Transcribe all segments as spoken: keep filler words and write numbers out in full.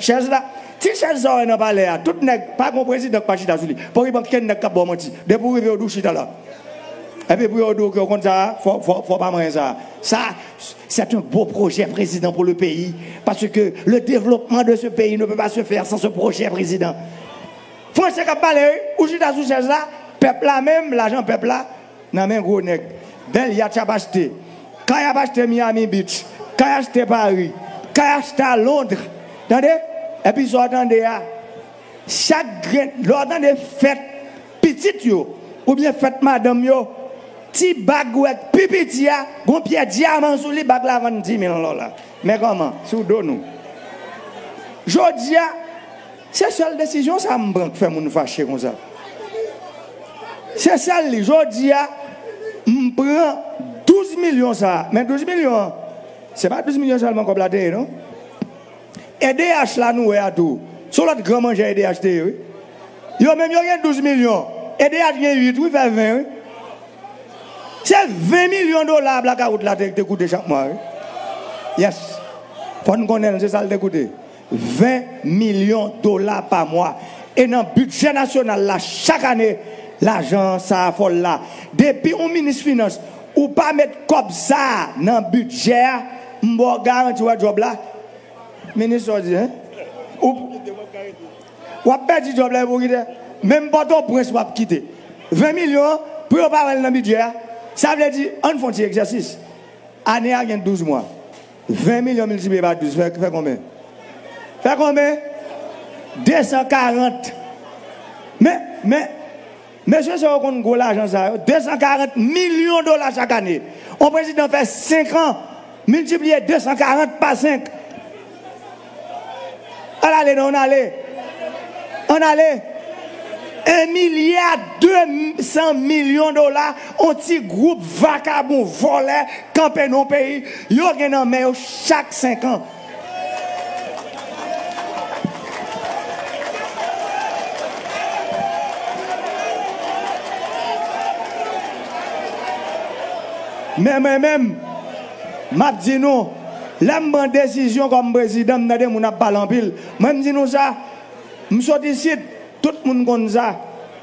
Chèz la, ti chèz sa w wè nan palè a, tout nèg, pa gon prezidan k pa chita sou li. Pòkipan, kenn nèg k ap ba w manti. Depi w rive, yo di w chita la. Epi pou yo di w ke w konn sa a, fò, fò, fò w pa manyen sa a. Ça, c'est un beau projet, président, pour le pays. Parce que le développement de ce pays ne peut pas se faire sans ce projet, président. Franse k ap pale, wi. Ou chita sou chèz la, pèp la menm, lajan pèp la, nan men gwo nèg. Bèl yat y ap achte. Kay ap achte Miami Beach. Kay achte Paris. Kay achte a Londres. Tande? Epi sa w tande a, chak grenn, lè w tande fèt pitit yo, oubyen fèt madanm yo, ti bag ou wè k pi piti a, gon pyè dyaman sou li, bag la vann dis mil dola. Men kòman? Sou do nou. Jodi a, se sèl desizyon sa m pran k fè moun fache konsa. Se sèl li. Jodi a, m pran douz milyon sa a. Men douz milyon an, se pa douz milyon sèlman kòb la te ye, non. E D H la nou wè a tou. Se yon lòt gran manjè E D H te ye, wi. Yo menm yo gen douz milyon. E D H gen uit, wi, fè ven, wi. Se ven milyon dola blakawout la te, te koute chak mwa, wi. Yes. Fò n konnen l, se sa l te koute. Ven milyon dola pa mwa. E nan bidjè nasyonal la, chak ane, lajan sa a fòl la. Depi yon minis finans, ou pa met kòb sa a nan bidjè a, m ba w garanti w wè djòb la. Minis sa w di, en? Ou, w ap pèdi djòb la epi w kite. Menm Pòtoprens w ap kite. Ven milyon an, pou yo pa wè l nan bidjè a, sa vle di, ann fè yon ti egzèsis. Ane a gen douz mwa. Ven milyon miltipliye pa douz, fè, fè konbyen? Fè konbyen? De san karant. Men, men, mesye sa yo konn gwo lajan sa yo. De san karant milyon dola chak ane. On prezidan fè senk an, miltipliye de san karant pa senk. Ann ale, non, ann ale. Ann ale. En milya de san milyon dola, on ti gwoup vakabon vòlè kanpe nan yon peyi, yo gen nan men yo chak senk an. Men mwen menm, m ap di nou, lè m pran desizyon kòm prezidan, m tande moun ap pale anpil. Mwen, m di nou sa, m sot isit, tout moun konn sa.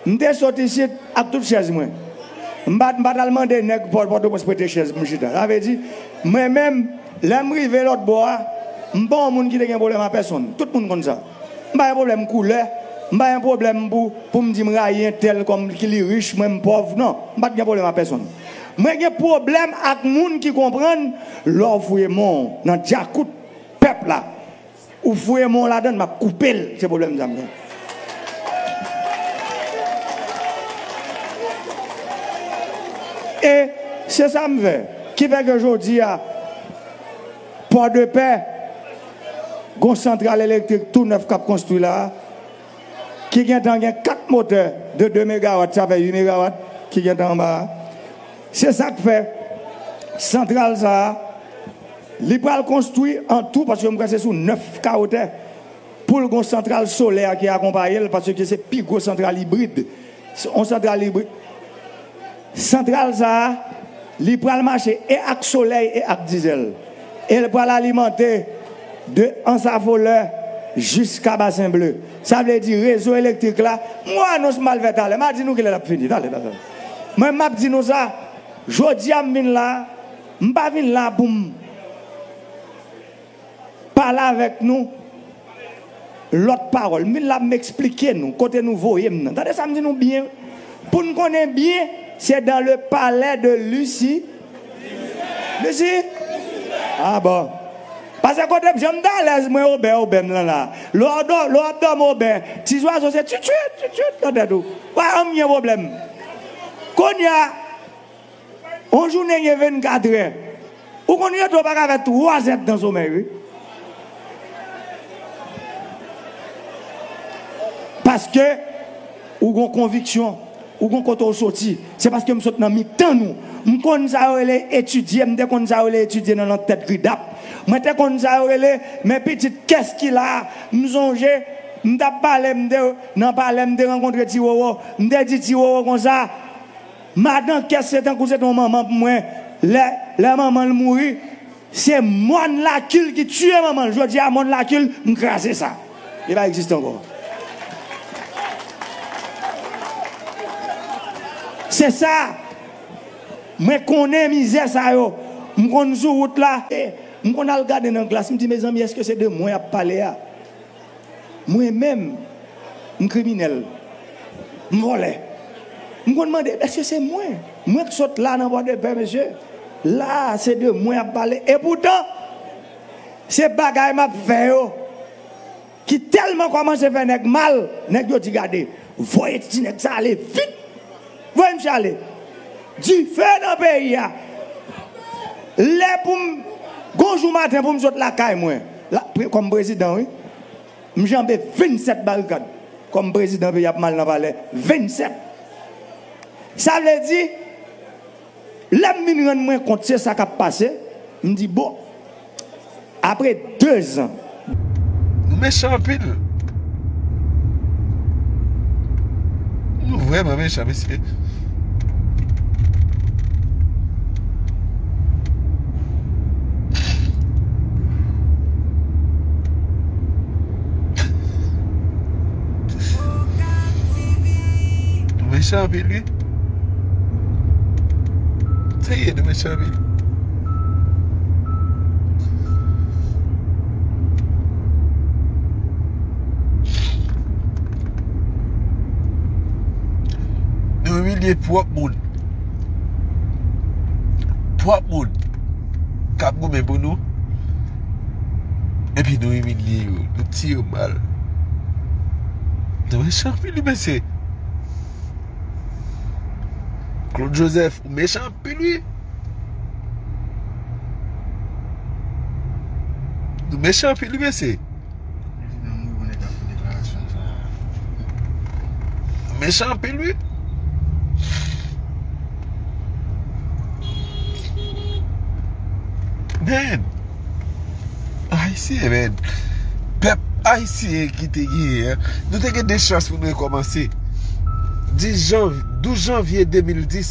M te sot isit ak tout chèz mwen. M pa, m pa t al mande nèg Pò-, Pòtoprens prete chèz pou m chita. Sa vle di, mwen menm, lè m rive lòt bò a, m pa yon moun ki te gen pwoblèm a pèsonn. Tout moun konn sa. M pa gen pwoblèm koulè. M pa gen pwoblèm pou, pou m di m rayi entèl kòm ki li rich, mwen m pòv. Non, m pa t gen pwoblèm a pèsonn. Mwen gen pwoblèm ak moun ki konprann lè w fouye men w nan djakout pèp la, ou fouye men w ladan l, m ap koupe l. Se pwoblèm sa m gen. E se sa m fè. Ki fè ke jodi a, Pòdepè, gon santral elektrik tou nèf k ap konstwi la a, ki gentan gen kat motè de de megawat, sa fè uit megawat ki gentan anba a. Se sa k fè santral sa a, li pral konstwi an tou, paske m kwè se sou nèf ka wotè, pou l gon santral solè ki akonpaye l, paske se pi gwo santral ibrid. Se yon santral ibrid. Santral sa a, li pral mache e ak solèy e ak dizèl. E l pral alimante de Anse Affoleur jiska Basen Ble. Sa vle di rezo elektrik la, m wè anons m al fè talè, m a di nou kilè l ap fini. Talè, talè. Mwen, m ap di nou sa, jodi a m vin la, m pa vin la pou m pale avèk nou lòt pawòl. M vin la pou m eksplike nou kote nou voye m nan. Tande sa m di nou byen. Pou n konnen byen, se dans le palais de Lucie. Lucie? Ah bon. Paske kote m, jan m t alèz, mwen, obè, obè m nan la. Lè w dò-, lè w ap dòmi obè, ti zwazo se tchitchit, tchitchit nan tèt ou. Pa janm gen pwoblèm. Kounye a, yon jounen gen vennkatrè. Ou konn rete w pa ka fè twa zèdtan somèy, wi. Paske ou gon konviksyon, ou gon kote w soti. Se paske m sot nan mitan nou. M konn sa yo rele etidye, m te konn sa yo rele etidye nan, nan tèt gridap. Mwen te konn sa yo rele, men pitit, kès ki la? M sonje, m t ap pale, m te nan palè, m te rankontre Ti Wowo. M te di Ti Wowo konsa, madan kès se tankou se te yon manman pou mwen. Lè, lè manman l mouri, se mòn lakil ki tiye manman l. Jodi a, mòn lakil, m kraze sa. Li pa egziste ankò. Se sa. Mwen konnen mizè sa yo. M konn sou wout la. E, m konn al gade nan glas, m di, mezanmi, èske se de mwen y ap pale a? Mwen menm, m kriminèl. M vòlè. M konn mande, èske se mwen? Mwen k sot la nan Pòdepè, mesye. La, se de mwen y ap pale. Epoutan, se bagay m ap fè yo ki tèlman kòmanse fè nèg mal, nèg yo di, gade, voye ti nèg sa ale vit. Voye misye ale. Dife nan peyi a. Lè pou m, gon jou maten pou m sot lakay mwen, la, pre-, kòm prezidan, wi, m janbe vennsèt barikad. Kòm prezidan peyi ap mal nan palè, vennsèt. Sa vle di, lè m vin rann mwen kont se sa k ap pase, m di, bon, apre dezan. Nou mechan anpil. Nou vrèman mechan, mesye. Nou mechan anpil, wi. Serye, nou mechan anpil. Nou imilye pwòp moun. Pwòp moun k ap goumen pou nou. Epi nou imilye yo, nou tiye yo mal. Nou mechan anpil, wi, mesye. Claude Joseph, ou mechan anpil, wi. Nou mechan anpil, wi, mesye. Mechan anpil, wi. Man. Ayisyen, man. Pèp ayisyen ki te genyen an, nou te gen de chans pou nou rekòmanse. Dis janv-, douz janvye de mil dis,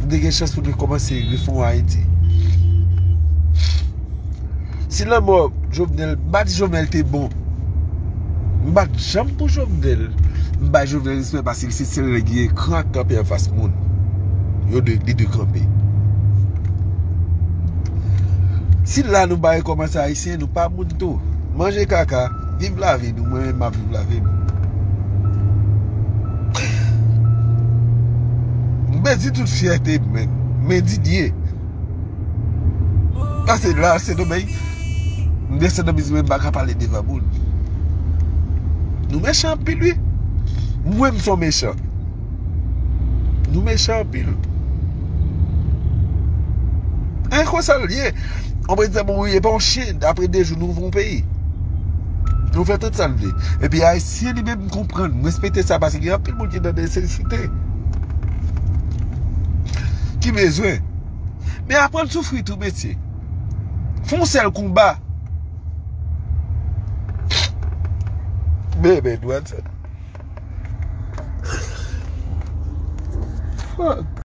nou te gen chans pou nou rekòmanse refòm Ayiti. Si lanmò Jovenel, m pa di Jovenel te bon. M bat janm pou Jovenel. M bay Jovenel respè paske se sèl nèg ki gen kran kanpe anfas moun. Yo de, li de kanpe. Si la nou pa rekòmanse ayisyen, nou pa moun tou. Manje kaka, viv lavi nou, mwen menm m ap viv lavi m. M pèdi tout fyète m, men, men Didier. Pase la, Sendomeng. M desann nan bizwen, m pa ka pale devan moun. Nou mechan anpil, wi. Mwen, m se yon mechan. Nou mechan anpil. E konsa l ye. On prezidan mouri, e pa yon chen, apre de jou, nou ouvri yon peyi. Nou fè tout sa n vle. Epi Ayisyen li menm konprann, m respekte sa, paske gen anpil moun ki nan nesesite, ki bezwen. Men aprann soufri tou, mesye. Fè yon sèl konba. Men, men, dwat sa. Fuck.